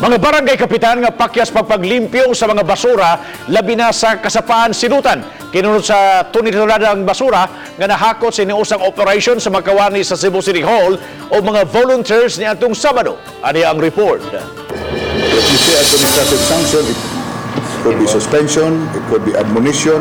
Mga barangay kapitan nga pakyas pagpaglimpyo sa mga basura, labi na sa kasapaan silutan. Kinunod sa tonelada basura nga nahakot sa iniusang operation sa mga kawani sa Cebu City Hall o mga volunteers ni atong Sabado. Ani ang report. If you say administrative sanction, it could be suspension, it could be admonition.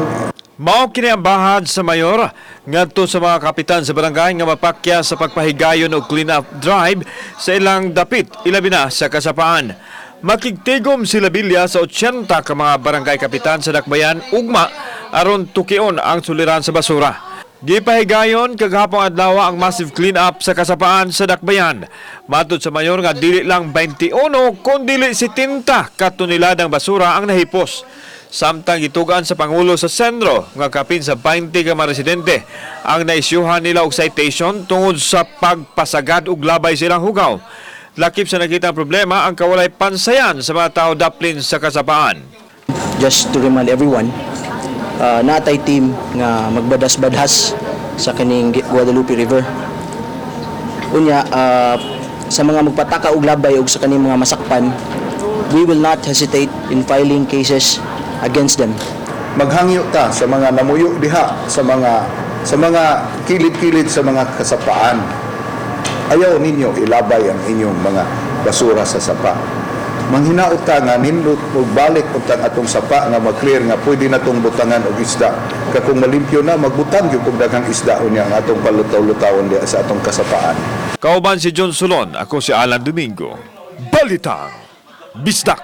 Mao kini ang bahad sa mayor ngadto sa mga kapitan sa barangay nga mapakya sa pagpahigayon og clean up drive sa ilang dapit, ilabi na sa kasapaan. Makigtigom sila bilya sa 80 ka mga barangay kapitan sa Dakbayan ugma aron tukion ang suliran sa basura. Gipahigayon kagahapong adlaw ang massive clean up sa kasapaan sa Dakbayan. Matod sa mayor nga dili lang 21 kundi 70 ka toneladang basura ang nahipos. Samtang gitugaan sa Pangulo sa sentro nga kapin sa 20 ka mga residente ang naisyuhan nila og citation tungod sa pagpasagad og labay silang hugaw. Lakip sa nakitang problema ang kawalay pansayan sa mga tao daplin sa kasapaan. Just to remind everyone, natay team nga magbadas-badhas sa kining Guadalupe River. Unya, sa mga magpataka og labay og sa kaning mga masakpan, we will not hesitate in filing cases against them. Maghangyo ta sa mga namuyo diha sa mga kilid-kilid sa mga kasapaan. Ayaw ninyo ilabay ang inyong mga basura sa sapa. Manghinaot ta nga nindot balik untang atong sapa nga mag-clear nga pwede na tong butangan og isda. Ka kung malimpyo na, magbutang gyud kog daghang isda unya ang atong palutaw-lutawon diha sa atong kasapaan. Kauban si John Solon, ako si Alan Domingo. Balitang Bisdak!